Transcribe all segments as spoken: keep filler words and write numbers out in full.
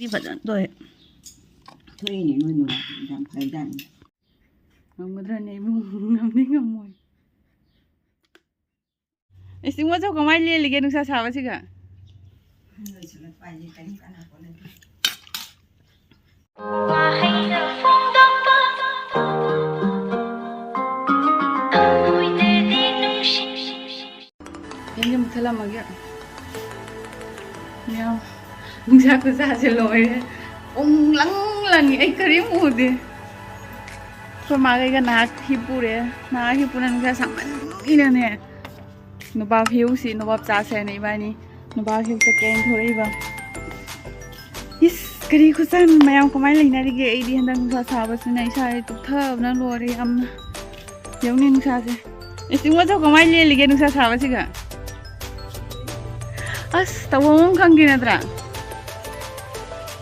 ꯁꯤ ꯐꯖꯅ ꯇꯣꯛꯑꯦ꯫ ꯊꯣꯛꯏꯅꯦ ꯅꯣꯏ ꯅꯨꯡꯉꯥꯏ ꯌꯥꯝ ꯐꯩꯖꯥꯠꯅꯤ꯫ ꯉꯝꯒꯗ꯭ꯔꯅꯦ ꯏꯕꯨꯡ? ꯉꯝꯗꯤ ꯉꯝꯃꯣꯏ꯫ ꯏꯁꯤꯡ ꯃꯆꯧ ꯀꯃꯥꯏꯅ ꯂꯦꯜꯂꯤꯒꯦ ꯅꯨꯡꯁꯥ ꯁꯥꯕꯁꯤꯒ? ꯂꯣꯏꯁꯤꯜꯂꯛꯄ ꯍꯥꯏꯁꯦ ꯀꯔꯤꯝ ꯀꯥꯟꯅꯄꯣꯠ ꯅꯠꯇꯦ꯫ ꯋꯥꯍꯩꯅ ꯐꯣꯡꯗꯣꯛꯄ ꯊꯃꯣꯏꯗꯗꯤ ꯅꯨꯡꯁꯤ꯫ ꯐꯦꯟꯁꯦ ꯃꯨꯠꯊꯠꯂꯝꯃꯒꯦ꯫ ꯃꯌꯥꯝ, ꯅꯨꯡꯁꯥ ꯈꯨꯁꯥꯁꯦ ꯂꯣꯏꯔꯦ꯫ ꯄꯨꯡ ꯂꯪ ꯂꯪꯉꯤ, ꯑꯩ ꯀꯔꯤꯝ ꯎꯗꯦ꯫ ꯑꯩꯈꯣꯏ ꯃꯥꯒꯩꯒ ꯅꯍꯥꯛ ꯍꯤꯞꯄꯨꯔꯦ꯫ ꯅꯍꯥꯛ ꯍꯤꯞꯄꯨꯅ ꯅꯨꯡꯁꯥ ꯁꯥꯃꯟꯒꯤꯅꯅꯦ꯫ ꯅꯨꯕꯥꯞ ꯍꯦꯛꯎꯁꯤ, ꯅꯨꯕꯥꯞ ꯆꯥꯁꯦ ꯍꯥꯏꯅ ꯏꯕꯥꯅꯤ ꯅꯨꯕꯥꯞ ꯍꯦꯛ ꯆꯠꯀꯦ ꯍꯥꯏꯅ ꯊꯣꯔꯛꯏꯕ꯫ ꯏꯁ, ꯀꯔꯤ ꯈꯨꯠꯁꯥꯅꯣ ꯃꯌꯥꯝ, ꯀꯃꯥꯏꯅ ꯂꯩꯅꯔꯤꯒꯦ? ꯑꯩꯗꯤ ꯍꯟꯗꯛ ꯅꯨꯡꯁꯥ ꯁꯥꯕꯁꯤꯅ ꯏꯁꯥꯁꯦ ꯇꯨꯞꯊꯕꯅ ꯂꯣꯏꯔꯦ ꯌꯥꯝꯅ꯫ ꯌꯦꯡꯉꯨꯅꯦ ꯅꯨꯡꯁꯥꯁꯦ꯫ ꯏꯁ, ꯏꯕꯨꯡꯉꯣ ꯀꯃꯥꯏꯅ ꯂꯦꯜꯂꯤꯒꯦ ꯅꯨꯡꯁꯥ ꯁꯥꯕꯁꯤꯒ? ꯑꯁ, ꯇꯧꯐꯝ ꯑꯃ ꯈꯪꯗꯦ ꯅꯠꯇ꯭ꯔꯥ?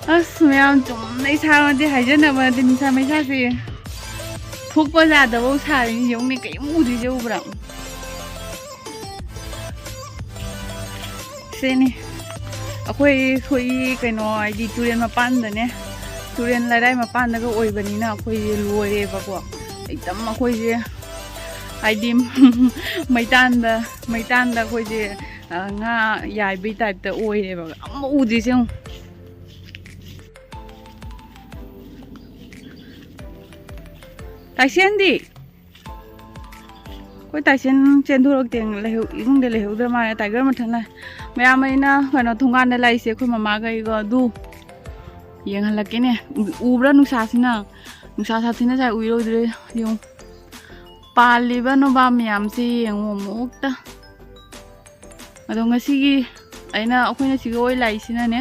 ꯑꯁ, ꯃꯌꯥꯝ ꯆꯨꯝꯅ ꯏꯁꯥ ꯅꯠꯇꯦ, ꯍꯥꯏꯖꯅꯕ ꯅꯠꯇꯦ, ꯅꯨꯡꯁꯥ ꯃꯩꯁꯥꯁꯦ ꯊꯣꯛꯄ ꯌꯥꯗꯕꯧ ꯁꯥꯔꯤꯅꯤ꯫ ꯌꯦꯡꯉꯨꯅꯦ, ꯀꯔꯤꯝ ꯎꯗ꯭ꯔꯤꯁꯦ ꯎꯕ꯭ꯔꯥ? ꯁꯤꯅꯤ ꯑꯩꯈꯣꯏ ꯊꯣꯛꯏ ꯀꯩꯅꯣ, ꯍꯥꯏꯗꯤ ꯇꯨꯔꯦꯜ ꯃꯄꯥꯟꯗꯅꯦ, ꯇꯨꯔꯦꯜ ꯂꯩꯔꯥꯏ ꯃꯄꯥꯟꯗꯒ ꯑꯣꯏꯕꯅꯤꯅ ꯑꯩꯈꯣꯏꯁꯦ ꯂꯣꯏꯔꯦꯕꯀꯣ꯫ ꯑꯦꯛꯗꯝ ꯑꯩꯈꯣꯏꯁꯦ ꯍꯥꯏꯗꯤ ꯃꯩꯇꯥꯟꯗ, ꯃꯩꯇꯥꯟꯗ ꯑꯩꯈꯣꯏꯁꯦ, ꯑ, ꯉꯥ ꯌꯥꯏꯕꯩ ꯇꯥꯏꯞꯇ ꯑꯣꯏꯔꯦꯕ꯫ ꯑꯃ ꯎꯗ꯭ꯔꯤꯁꯦ ꯌꯦꯡꯉꯨ꯫ ꯇꯥꯏꯁꯦꯟꯗꯤ? ꯑꯩꯈꯣꯏ ꯇꯥꯏꯁꯦꯟ ꯆꯦꯟꯊꯣꯔꯛꯇꯦ, ꯂꯩꯍꯧ-, ꯏꯃꯨꯡꯗ ꯂꯩꯍꯧꯗ꯭ꯔ ꯃꯥꯜꯂꯦ, ꯇꯥꯏꯒꯔ ꯃꯊꯟ ꯂꯥꯛꯑꯦ꯫ ꯃꯌꯥꯝ ꯑꯩꯅ ꯀꯩꯅꯣ ꯊꯣꯡꯒꯥꯟꯗ ꯂꯥꯛꯏꯁꯦ ꯑꯩꯈꯣꯏ ꯃꯃꯥꯒ ꯑꯩꯒ꯫ ꯑꯗꯨ ꯌꯦꯡꯍꯜꯂꯛꯀꯦꯅꯦ꯫ ꯎ-, ꯎꯕ꯭ꯔꯥ ꯅꯨꯡꯁꯥꯁꯤꯅ? ꯅꯨꯡꯁꯥ ꯁꯥꯊꯤꯅ ꯁꯥꯏ, ꯎꯏꯔꯣꯏꯗ꯭ꯔꯦ꯫ ꯌꯦꯡꯉꯨ, ꯄꯥꯜꯂꯤꯕ ꯅꯣꯕꯥꯞ ꯃꯌꯥꯝꯁꯦ ꯌꯦꯡꯉꯨ ꯑꯃꯨꯛꯇ꯫ ꯑꯗꯣ ꯉꯁꯤꯒꯤ ꯑꯩꯅ, ꯑꯩꯈꯣꯏꯅ ꯁꯤꯒ ꯑꯣꯏ ꯂꯥꯛꯏꯁꯤꯅꯅꯦ,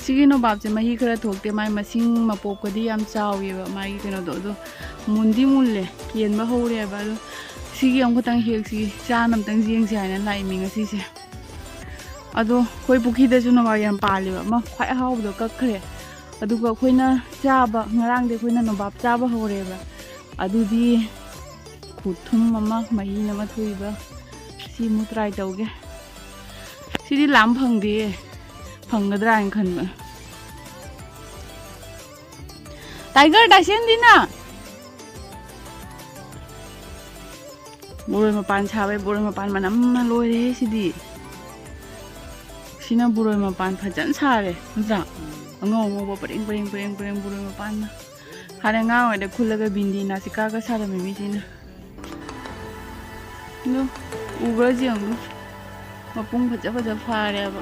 ꯁꯤꯒꯤ ꯅꯣꯕꯥꯞꯁꯦ ꯃꯍꯤ ꯈꯔ ꯊꯣꯛꯇꯦ, ꯃꯥꯏ ꯃꯁꯤꯡ ꯃꯄꯣꯞꯀꯗꯤ ꯌꯥꯝ ꯆꯥꯎꯋꯦꯕ ꯃꯥꯒꯤ ꯀꯩꯅꯣꯗꯣ꯫ ꯑꯗꯣ ꯃꯨꯟꯗꯤ ꯃꯨꯜꯂꯦ, ꯀꯦꯟꯕ ꯍꯧꯔꯦꯕ꯫ ꯑꯗꯣ ꯁꯤꯒꯤ ꯑꯃꯈꯛꯇꯪ ꯍꯦꯛꯁꯤ, ꯆꯥꯅ ꯑꯝꯇꯪ ꯌꯦꯡꯁꯤ ꯍꯥꯏꯅ ꯂꯥꯛꯏꯅꯤ ꯉꯁꯤꯁꯦ꯫ ꯑꯗꯣ ꯑꯩꯈꯣꯏ ꯄꯨꯈ꯭ꯔꯤꯗꯁꯨ ꯅꯣꯕꯥꯞ ꯌꯥꯝ ꯄꯥꯜꯂꯦꯕ, ꯑꯃ ꯈ꯭ꯋꯥꯏ ꯑꯍꯥꯎꯕꯗꯣ ꯀꯛꯈ꯭ꯔꯦ꯫ ꯑꯗꯨꯒ ꯑꯩꯈꯣꯏꯅ ꯆꯥꯕ, ꯉꯔꯥꯡꯗꯤ ꯑꯩꯈꯣꯏꯅ ꯅꯣꯕꯥꯞ ꯆꯥꯕ ꯍꯧꯔꯦꯕ꯫ ꯑꯗꯨꯗꯤ ꯈꯨꯊꯨꯝ ꯑꯃ, ꯃꯍꯤ ꯑꯃ ꯊꯣꯛꯏꯕ꯫ ꯁꯤ ꯑꯃꯨꯛ try ꯇꯧꯒꯦ꯫ ꯁꯤꯗꯤ ꯂꯥꯝ ꯐꯪꯗꯦꯌꯦ꯫ ꯐꯪꯒꯗ꯭ꯔꯥ ꯍꯥꯏꯅ ꯈꯟꯕ꯫ Tiger, ꯗꯥꯏꯁꯦꯟꯗꯤꯅ꯫ ꯕꯣꯔꯣꯏ ꯃꯄꯥꯟ ꯁꯥꯕꯩ, ꯕꯣꯔꯣꯏ ꯃꯄꯥꯟ ꯃꯅꯝꯅ ꯂꯣꯏꯔꯦꯍꯦ ꯁꯤꯗꯤ꯫ ꯁꯤꯅ ꯕꯣꯔꯣꯏ ꯃꯄꯥꯟ ꯐꯖꯅ ꯁꯥꯔꯦ, ꯅꯠꯇ꯭ꯔꯥ? ꯑꯉꯧ ꯑꯉꯧꯕ ꯄꯔꯦꯡ ꯄꯔꯦꯡ ꯄꯔꯦꯡ ꯄꯔꯦꯡ ꯕꯣꯔꯣꯏ ꯃꯄꯥꯟꯅ꯫ ꯍꯥꯟꯅ ꯑꯉꯥꯡ ꯑꯣꯏꯔꯤꯉꯩꯗ ꯈꯨꯜꯂꯒ ꯕꯤꯟꯗꯤ ꯅꯥꯁꯤꯀꯥꯒ ꯁꯥꯔꯝꯃꯤ ꯃꯤꯁꯤꯅ꯫ ꯑꯗꯨ ꯎꯕ꯭ꯔꯥ ꯌꯦꯡꯉꯨ꯫ ꯃꯄꯨꯡ ꯐꯖ ꯐꯖ ꯐꯥꯔꯦꯕ꯫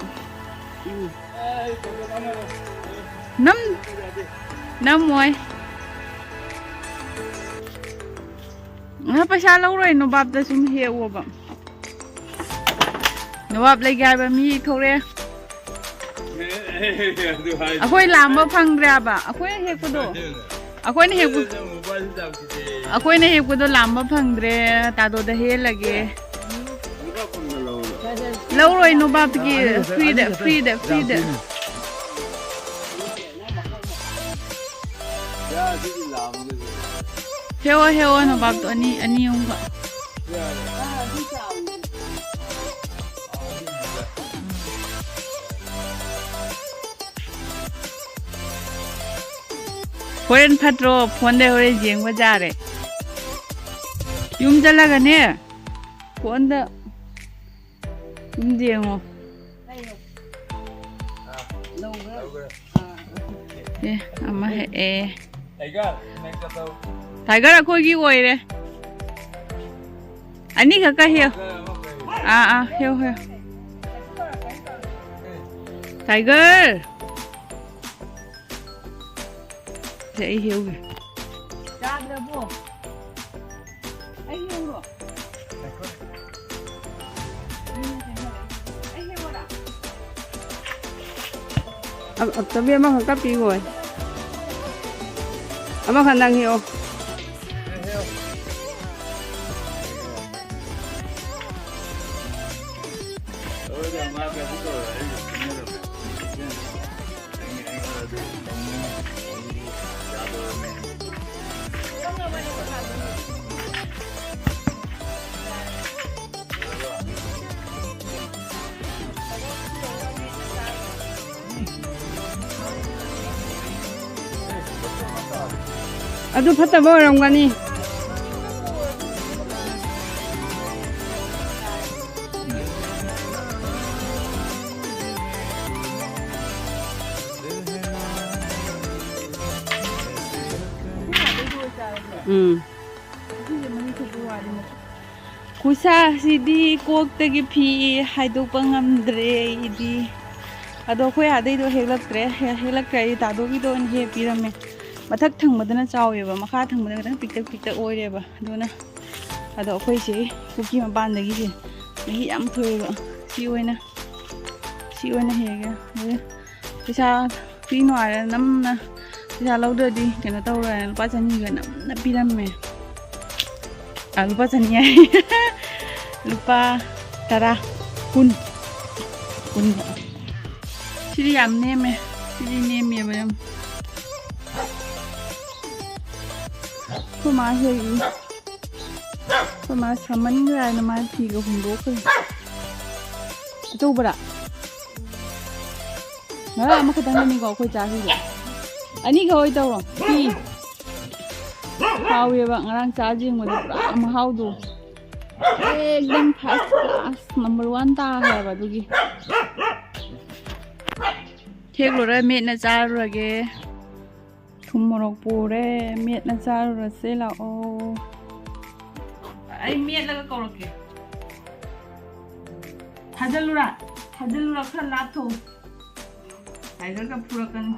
ꯅꯝ-, ꯅꯝꯃꯣꯏ꯫ ꯉꯥ ꯄꯩꯁꯥ ꯂꯧꯔꯣꯏ, ꯅꯣꯕꯥꯞꯇ ꯁꯨꯝ ꯍꯦꯛꯑꯣꯕ꯫ ꯅꯣꯕꯥꯞ ꯂꯩꯒꯦ ꯍꯥꯏꯕ ꯃꯤ ꯊꯣꯛꯂꯛꯑꯦ꯫ ꯑꯗꯨ ꯍꯥꯏ-, ꯑꯩꯈꯣꯏ ꯂꯥꯝꯕ ꯐꯪꯗ꯭ꯔꯦꯕ꯫ ꯑꯩꯈꯣꯏꯅ ꯍꯦꯛꯄꯗꯣ, ꯑꯩꯈꯣꯏꯅ ꯍꯦꯛꯄ-, ꯃꯣꯕꯥꯏꯜ ꯌꯥꯝ ꯀꯤꯖꯩꯌꯦ꯫ ꯑꯩꯈꯣꯏꯅ ꯍꯦꯛꯄꯗꯣ ꯂꯥꯝꯕ ꯐꯪꯗ꯭ꯔꯦ꯫ ꯇꯥꯗꯣꯗ ꯍꯦꯜꯂꯒꯦ꯫ ꯂꯧꯔꯣꯏ ꯅꯣꯕꯥꯞꯇꯒꯤ꯫ ꯐ꯭ꯔꯤꯗ, ꯐ꯭ꯔꯤꯗ, ꯐ꯭ꯔꯤꯗ꯫ ꯍꯦꯛꯑꯣ, ꯍꯦꯛꯑꯣ ꯅꯣꯕꯥꯞꯇꯣ ꯑꯅꯤ, ꯑꯅꯤ ꯑꯍꯨꯝꯒ꯫ ꯍꯣꯔꯦꯟ ꯐꯠꯇ꯭ꯔꯣ? ꯐꯣꯟꯗ ꯍꯣꯔꯦꯟ ꯌꯦꯡꯕ ꯌꯥꯔꯦ꯫ ꯌꯨꯝ ꯆꯠꯂꯒꯅꯦ, ꯐꯣꯟꯗ ꯌꯨꯝ ꯌꯦꯡꯉꯣ꯫ ꯑꯦ, ꯑꯃ ꯍꯦꯛꯑꯦ꯫ ꯇꯥꯏꯒꯔ, ꯑꯩꯈꯣꯏꯒꯤ ꯑꯣꯏꯔꯦ꯫ ꯑꯅꯤꯈꯛꯀ ꯍꯦꯛꯑꯣ꯫ ꯑꯥ, ꯑꯥ, ꯍꯦꯛꯑꯣ, ꯍꯦꯛꯑꯣ꯫ ꯇꯥꯏꯒꯔ! ꯁꯦ, ꯑꯩ ꯍꯦꯛꯎꯒꯦ꯫ ꯆꯥꯗ꯭ꯔꯕꯣ? ꯑꯩ ꯍꯦꯛꯎꯔꯣ? ꯑꯩ ꯍꯦꯛꯎꯔꯣ? ꯑꯝ-, ꯑꯝꯇ ꯃꯤ ꯑꯃꯈꯛꯇ ꯄꯤꯈꯣ꯫ ꯑꯃꯈꯛ ꯅꯪ ꯍꯦꯛꯑꯣ꯫ ꯑꯗꯨ ꯐꯠꯇꯕ ꯑꯣꯏꯔꯝꯒꯅꯤ꯫ ꯎꯝ꯫ ꯈꯨꯠꯁꯥꯁꯤꯗꯤ ꯀꯣꯛꯇꯒꯤ ꯐꯤ ꯍꯥꯏꯗꯣꯛꯄ ꯉꯝꯗ꯭ꯔꯦ ꯑꯩꯗꯤ꯫ ꯑꯗꯣ ꯑꯩꯈꯣꯏ ꯑꯥꯗꯩꯗꯣ ꯍꯦꯛꯂꯛꯇ꯭ꯔꯦ꯫ ꯍꯦ-, ꯍꯦꯛꯂꯛꯇ꯭ꯔꯦ ꯑꯩ ꯇꯥꯗꯣꯒꯤꯗꯣ ꯑꯣꯏꯅ ꯍꯦꯛ ꯄꯤꯔꯝꯃꯦ꯫ ꯃꯊꯛ ꯊꯪꯕꯗꯅ ꯆꯥꯎꯋꯦꯕ, ꯃꯈꯥ ꯊꯪꯕꯗ ꯈꯤꯇꯪ ꯄꯤꯛꯇꯛ ꯄꯤꯛꯇꯛ ꯑꯣꯏꯔꯦꯕ꯫ ꯑꯗꯨꯅ ꯑꯗꯣ ꯑꯩꯈꯣꯏꯁꯦ ꯄꯨꯈ꯭ꯔꯤ ꯃꯄꯥꯟꯗꯒꯤꯁꯦ ꯃꯍꯤ ꯌꯥꯝ ꯊꯣꯛꯑꯦꯕ꯫ ꯁꯤ ꯑꯣꯏꯅ, ꯁꯤ ꯑꯣꯏꯅ ꯍꯦꯛꯒꯦ꯫ ꯑꯗꯩ ꯄꯩꯁꯥ ꯄꯤꯅꯨ ꯍꯥꯏꯔꯦ ꯅꯝꯅ, ꯄꯩꯁꯥ ꯂꯧꯗ꯭ꯔꯗꯤ ꯀꯩꯅꯣ ꯇꯧꯔꯣꯏ ꯍꯥꯏꯅ ꯂꯨꯄꯥ ꯆꯅꯤꯒ ꯅꯝꯅ ꯄꯤꯔꯝꯃꯦ꯫ ꯑ, ꯂꯨꯄꯥ ꯆꯅꯤ ꯍꯥꯏ꯫ ꯂꯨꯄꯥ ꯇꯔꯥ, ꯀꯨꯟ, ꯀꯨꯟ꯫ ꯁꯤꯗꯤ ꯌꯥꯝ ꯅꯦꯝꯃꯦ꯫ ꯁꯤꯗꯤ ꯅꯦꯝꯃꯦꯕ ꯌꯥꯝ꯫ ꯑꯩꯈꯣꯏ ꯃꯥ ꯍꯦꯛꯏ꯫ ꯑꯩꯈꯣꯏ ꯃꯥ ꯁꯥꯃꯟꯈ꯭ꯔꯦ ꯍꯥꯏꯅ ꯃꯥ ꯐꯤꯒ ꯍꯨꯟꯗꯣꯛꯈ꯭ꯔꯦ꯫ ꯑꯆꯧꯕꯔꯥ? ꯉꯔꯥꯡ ꯑꯃꯈꯛꯇꯪꯗꯅꯤꯀꯣ ꯑꯩꯈꯣꯏ ꯆꯥꯈꯤꯕ꯫ ꯑꯅꯤꯈꯛ ꯑꯣꯏ ꯇꯧꯔꯣ꯫ ꯐꯤ꯫ ꯍꯥꯎꯋꯦꯕ ꯉꯔꯥꯡ ꯆꯥ ꯌꯦꯡꯕꯗ ꯄꯨꯔꯥ ꯃꯍꯥꯎꯗꯣ꯫ ꯑꯦꯛꯗꯝ first class number one ꯇꯥꯈ꯭ꯔꯦꯕ ꯑꯗꯨꯒꯤ꯫ ꯍꯦꯛꯂꯨꯔ ꯃꯦꯠꯅ ꯆꯥꯔꯨꯔꯒꯦ꯫ ꯊꯨꯝ ꯃꯣꯔꯣꯛ ꯄꯨꯔꯦ, ꯃꯦꯠꯅ ꯆꯥꯔꯨꯔꯁꯦ ꯂꯥꯛꯑꯣ꯫ ꯑꯩ ꯃꯦꯠꯂꯒ ꯀꯧꯔꯛꯀꯦ꯫ ꯊꯥꯖꯜꯂꯨꯔꯥ? ꯊꯥꯖꯜꯂꯨꯔꯥ? ꯈꯔ ꯂꯥꯞꯊꯣꯛꯎ꯫ ꯇꯥꯏꯒꯔꯒ ꯐꯨꯔꯛꯀꯅꯤ꯫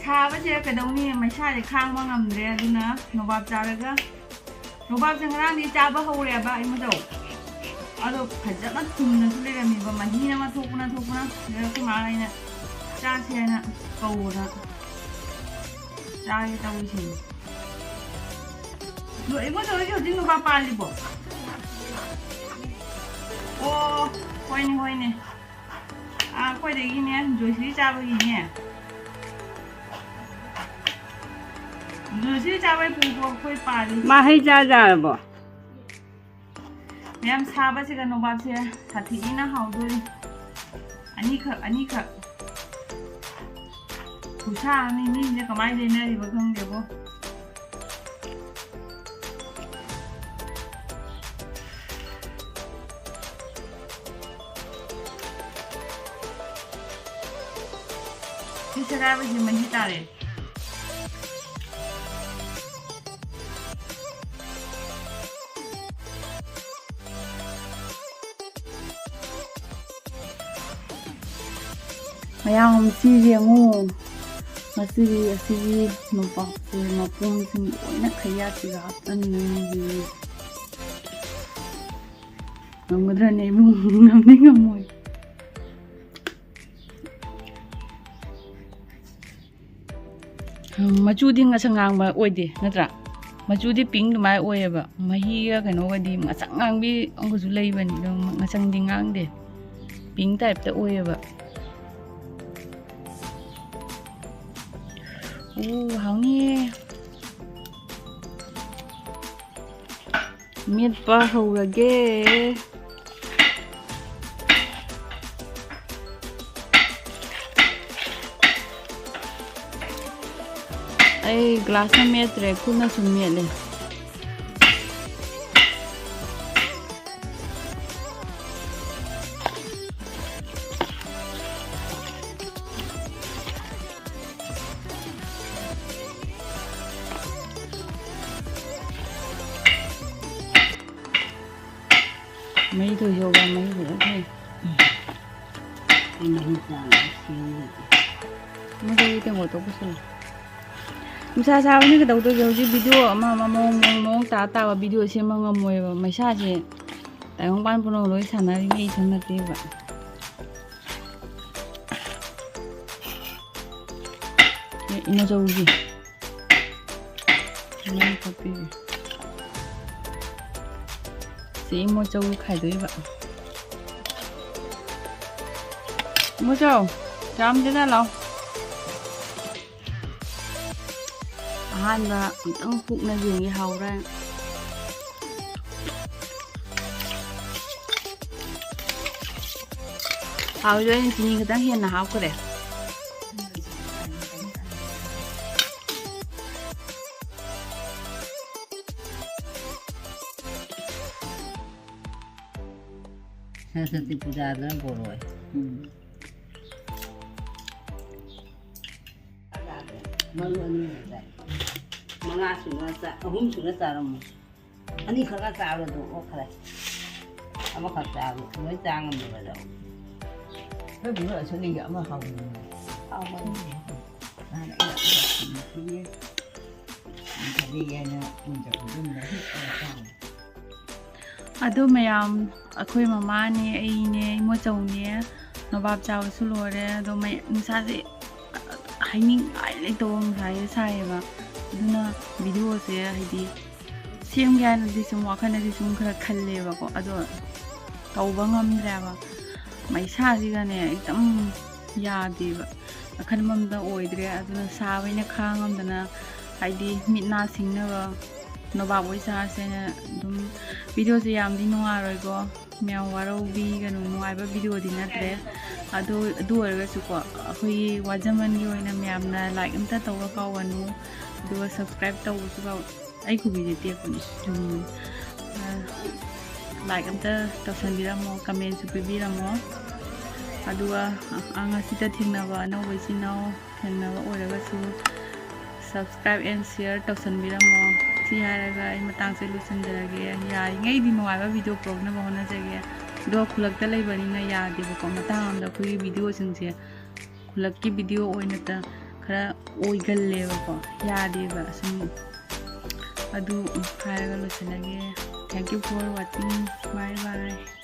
ꯁꯥꯕꯁꯦ ꯀꯩꯗꯧꯅꯤ, ꯃꯩꯁꯥꯁꯦ ꯈꯥꯡꯕ ꯉꯝꯗ꯭ꯔꯦ꯫ ꯑꯗꯨꯅ ꯅꯣꯕꯥꯞ ꯆꯥꯔꯒ, ꯅꯣꯕꯥꯞꯁꯦ ꯉꯔꯥꯡꯗꯤ ꯆꯥꯕ ꯍꯧꯔꯦꯕ ꯏꯃꯥꯗꯧ꯫ ꯑꯗꯣ ꯐꯖꯅ ꯊꯨꯝꯅꯁꯨ ꯂꯩꯔꯝꯃꯤꯕ, ꯃꯍꯤꯅ ꯑꯃ ꯊꯣꯛꯄꯅ ꯊꯣꯛꯄꯅ꯫ ꯑꯗꯨꯗ ꯑꯩꯈꯣꯏ ꯃꯥ ꯑꯩꯅ ꯆꯥꯁꯦ ꯍꯥꯏꯅ ꯀꯧꯕꯗ ꯆꯥꯒꯦ ꯇꯧꯔꯤꯁꯤꯅꯤ꯫ ꯑꯗꯣ ꯏꯃꯥꯗꯧ ꯍꯣꯏꯒꯤ ꯍꯧꯖꯤꯛ ꯅꯣꯕꯥꯞ ꯄꯥꯜꯂꯤꯕꯣ? ꯑꯣ, ꯍꯣꯏꯅꯦ, ꯍꯣꯏꯅꯦ꯫ ꯑꯥ, ꯑꯩꯈꯣꯏꯗꯒꯤꯅꯦ, ꯖꯣꯏꯁ꯭ꯔꯤ ꯆꯥꯕꯒꯤꯅꯦ꯫ ꯖꯣꯏꯁ꯭ꯔꯤ ꯆꯥꯕꯒꯤ ꯄꯨꯄꯨ ꯑꯩꯈꯣꯏ ꯄꯥꯜꯂꯤ꯫ ꯃꯥ ꯍꯩ ꯆꯥ ꯆꯥꯔꯕꯣ? ꯃꯌꯥꯝ ꯁꯥꯕꯁꯤꯒ ꯅꯣꯕꯥꯞꯁꯦ ꯁꯥꯊꯤꯅ ꯍꯥꯎꯗꯣꯔꯤ꯫ ꯑꯅꯤꯈꯛ, ꯑꯅꯤꯈꯛ꯫ ꯈꯨꯁꯥ ꯑꯃꯅꯤ, ꯃꯤꯁꯤꯅ ꯀꯃꯥꯏꯅ ꯂꯩꯅꯔꯤꯕ ꯈꯪꯗꯦꯕꯣ꯫ ꯁꯤ ꯁꯦꯒꯥꯏꯕꯁꯤ ꯃꯍꯤ ꯇꯥꯔꯦ꯫ ꯃꯌꯥꯝ ꯁꯤ ꯌꯦꯡꯉꯨ꯫ ꯉꯁꯤꯗꯤ ꯑꯁꯤꯒꯤ ꯅꯨꯄꯥꯁꯦ ꯃꯄꯨꯝꯁꯤꯡ ꯂꯣꯏꯅ ꯈꯩꯌꯥꯠꯁꯤꯒ ꯍꯥꯞꯆꯟꯅꯤꯡꯉꯤ꯫ ꯉꯝꯒꯗ꯭ꯔꯅꯦ ꯏꯕꯨꯡ? ꯉꯝꯗꯤ ꯉꯝꯃꯣꯏ꯫ ꯎꯝ, ꯃꯆꯨꯗꯤ ꯉꯁꯪ ꯉꯥꯡꯕ ꯑꯣꯏꯗꯦ ꯅꯠꯇ꯭ꯔꯥ? ꯃꯆꯨꯗꯤ ꯄꯤꯡ ꯑꯗꯨꯃꯥꯏꯅ ꯑꯣꯏꯌꯦꯕ꯫ ꯃꯍꯤꯒ ꯀꯩꯅꯣꯒꯗꯤ ꯉꯁꯪ ꯉꯥꯡꯕꯤ ꯑꯃꯒꯁꯨ ꯂꯩꯕꯅꯤ, ꯑꯗꯣ ꯉꯁꯪꯗꯤ ꯉꯥꯡꯗꯦ, ꯄꯤꯡ ꯇꯥꯏꯞꯇ ꯑꯣꯏꯌꯦꯕ꯫ ꯑꯣ, ꯍꯥꯎꯅꯤꯌꯦ꯫ ꯃꯦꯠꯄ ꯍꯧꯔꯒꯦ꯫ ꯑꯩ ꯒ꯭ꯂꯥꯁꯅ ꯃꯦꯠꯇ꯭ꯔꯦ, ꯈꯨꯠꯅ ꯁꯨꯝ ꯃꯦꯠꯂꯦ꯫ ꯃꯩ ꯊꯣꯏꯁꯨ ꯃꯩ ꯐꯖꯅ ꯊꯣꯏ꯫ ꯑꯩ ꯃꯍꯤ ꯆꯥꯡ ꯁꯦꯝꯒꯦ꯫ ꯃꯗꯨꯒꯤ ꯀꯩꯅꯣ ꯇꯧꯕꯁꯨ꯫ ꯅꯨꯡꯁꯥ ꯁꯥꯕꯅꯤ ꯀꯩꯗꯧꯗꯣꯏꯒꯦ? ꯍꯧꯖꯤꯛ ꯚꯤꯗꯤꯑꯣ ꯑꯃ ꯑꯃ ꯃꯑꯣꯡ ꯃꯑꯣꯡ ꯃꯑꯣꯡ ꯇꯥ ꯇꯥꯕ ꯚꯤꯗꯤꯑꯣ ꯁꯦꯝꯕ ꯉꯝꯃꯣꯏꯕ꯫ ꯃꯩꯁꯥꯁꯦ ꯇꯥꯏꯕꯪꯄꯥꯟ ꯄꯨꯝꯅꯃꯛ ꯂꯣꯏ ꯁꯥꯟꯅꯔꯤꯉꯩ ꯏꯊꯟ ꯅꯠꯇꯦꯕ꯫ ꯑꯦ, ꯏꯃꯥꯆꯧꯒꯤ꯫ ꯃꯔꯨ ꯈꯣꯠꯄꯤꯔꯦ꯫ ꯁꯤ ꯏꯃꯣꯆꯧ ꯈꯥꯏꯗꯣꯛꯏꯕ꯫ ꯏꯃꯣꯆꯧ, ꯆꯥꯝꯗꯅ ꯂꯥꯎ꯫ ꯑꯍꯥꯟꯕ ꯑꯝꯇꯪ ꯍꯨꯛꯅ ꯌꯦꯡꯒꯦ, ꯍꯥꯎꯔꯦ꯫ ꯍꯥꯎꯔꯤꯗꯣ ꯑꯩꯅ ꯆꯤꯅꯤ ꯈꯤꯇꯪ ꯍꯦꯟꯅ ꯍꯥꯞꯈ꯭ꯔꯦ꯫ ꯁꯔꯁ꯭ꯋꯇꯤ ꯄꯨꯖꯥꯗꯅ ꯕꯣꯔꯣꯏ꯫ ꯎꯝ꯫ ꯃꯔꯨ ꯑꯅꯤ ꯍꯦꯟꯅ ꯆꯥꯏ꯫ ꯃꯉꯥ ꯁꯨꯅ ꯆꯥ-, ꯑꯍꯨꯝ ꯁꯨꯅ ꯆꯥꯔꯝꯃꯣ꯫ ꯑꯅꯤꯈꯛꯅ ꯆꯥꯕꯗꯣ ꯑꯣꯛꯈ꯭ꯔꯦ꯫ ꯑꯃꯈꯛ ꯆꯥꯕꯗꯣ ꯂꯣꯏ ꯆꯥ ꯉꯝꯗꯕꯗꯣ꯫ ꯑꯩꯈꯣꯏ ꯕꯨꯡꯉꯣ ꯑꯁꯣꯅꯤꯒꯤ ꯑꯃ ꯍꯥꯎꯕꯅꯦ꯫ ꯍꯥꯎꯕꯅꯦ꯫ ꯅꯍꯥꯟ ꯑꯩꯅ ꯑꯃ ꯊꯤꯜꯂꯛꯈꯤꯌꯦ꯫ ꯐꯖꯩ ꯍꯥꯏꯅ ꯄꯨꯟ ꯆꯠꯄꯗꯨꯅ ꯍꯦꯛ ꯑꯃ ꯆꯥꯎ꯫ ꯑꯗꯣ ꯃꯌꯥꯝ, ꯑꯩꯈꯣꯏ ꯃꯃꯥꯅꯦ, ꯑꯩꯅꯦ, ꯏꯃꯣꯆꯧꯅꯦ, ꯅꯣꯕꯥꯞ ꯆꯥꯕꯁꯨ ꯂꯣꯏꯔꯦ꯫ ꯑꯗꯣ ꯃꯩ-, ꯅꯨꯡꯁꯥꯁꯦ ꯍꯥꯏꯅꯤꯡꯉꯥꯏ ꯂꯩꯇꯕ ꯅꯨꯡꯁꯥꯁꯦ ꯁꯥꯏꯌꯦꯕ꯫ ꯑꯗꯨꯅ ꯚꯤꯗꯤꯑꯣꯁꯦ ꯍꯥꯏꯗꯤ ꯁꯦꯝꯒꯦ ꯍꯥꯏꯅꯗꯤ ꯁꯨꯝ ꯋꯥꯈꯜꯗꯗꯤ ꯁꯨꯝ ꯈꯔ ꯈꯜꯂꯦꯕꯀꯣ, ꯑꯗꯣ ꯇꯧꯕ ꯉꯝꯗ꯭ꯔꯦꯕ꯫ ꯃꯩꯁꯥꯁꯤꯒꯅꯦ ꯈꯤꯇꯪ ꯌꯥꯗꯦꯕ, ꯑꯈꯟꯕ ꯑꯝꯇ ꯑꯣꯏꯗ꯭ꯔꯦ꯫ ꯑꯗꯨꯅ ꯁꯥꯕꯅꯤꯅ ꯈꯥꯡꯉꯝꯗꯅ, ꯍꯥꯏꯗꯤ ꯃꯤꯠ ꯅꯥ ꯁꯤꯡꯅꯕ ꯅꯣꯕꯥꯞ ꯑꯣꯏ ꯆꯥꯔꯁꯦꯅ ꯑꯗꯨꯝ, ꯚꯤꯗꯤꯑꯣꯁꯦ ꯌꯥꯝꯗꯤ ꯅꯨꯡꯉꯥꯏꯔꯣꯏꯀꯣ, ꯃꯌꯥꯝ ꯋꯥꯔꯧꯕꯤꯒꯅꯨ, ꯅꯨꯡꯉꯥꯏꯕ ꯚꯤꯗꯤꯑꯣꯗꯤ ꯅꯠꯇ꯭ꯔꯦ꯫ ꯑꯗꯨ, ꯑꯗꯨ ꯑꯣꯏꯔꯒꯁꯨꯀꯣ, ꯑꯩꯈꯣꯏꯒꯤ ꯋꯥꯖꯃꯟꯒꯤ ꯑꯣꯏꯅ ꯃꯌꯥꯝꯅ ꯂꯥꯏꯛ ꯑꯝꯇ ꯇꯧꯕ ꯀꯥꯎꯒꯅꯨ, ꯑꯗꯨꯒ ꯁꯕꯁꯀ꯭ꯔꯥꯏꯕ ꯇꯧꯕꯁꯨ ꯀꯥꯎ-, ꯑꯩ ꯈꯨꯕꯤꯁꯦ ꯇꯦꯛꯄꯅꯤ꯫ ꯎꯝ꯫ ꯑ, ꯂꯥꯏꯛ ꯑꯝꯇ ꯇꯧꯁꯟꯕꯤꯔꯝꯃꯣ, ꯀꯃꯦꯟꯁꯨ ꯄꯤꯕꯤꯔꯝꯃꯣ꯫ ꯑꯗꯨꯒ, ꯑ, ꯉꯁꯤꯗ ꯊꯦꯡꯅꯕ ꯑꯅꯧꯕ ꯏꯆꯤꯟ ꯏꯅꯥꯎ ꯊꯦꯡꯅꯕ ꯑꯣꯏꯔꯒꯁꯨ subscribe and share ꯇꯧꯁꯟꯕꯤꯔꯝꯃꯣ꯫ ꯁꯤ ꯍꯥꯏꯔꯒ ꯑꯩ ꯃꯇꯥꯡꯁꯦ ꯂꯣꯏꯁꯤꯟꯖꯔꯒꯦ꯫ ꯌꯥꯔꯤꯉꯩꯗꯤ ꯅꯨꯡꯉꯥꯏꯕ ꯚꯤꯗꯤꯑꯣ ꯄꯨꯔꯛꯅꯕ ꯍꯣꯠꯅꯖꯒꯦ꯫ ꯑꯗꯣ ꯈꯨꯜꯂꯛꯇ ꯂꯩꯕꯅꯤꯅ ꯌꯥꯗꯦꯕꯀꯣ꯫ ꯃꯇꯥꯡ ꯑꯃꯗ ꯑꯩꯈꯣꯏꯒꯤ ꯚꯤꯗꯤꯑꯣꯁꯤꯡꯁꯦ ꯈꯨꯜꯂꯛꯀꯤ ꯚꯤꯗꯤꯑꯣ ꯑꯣꯏꯅ ꯇ-, ꯈꯔ ꯑꯣꯏꯒꯜꯂꯦꯕꯀꯣ꯫ ꯌꯥꯗꯦꯕ ꯁꯨꯝ꯫ ꯑꯗꯨ ꯍꯥꯏꯔꯒ ꯂꯣꯏꯁꯤꯜꯂꯒꯦ꯫ Thank you for watching. Bye bye.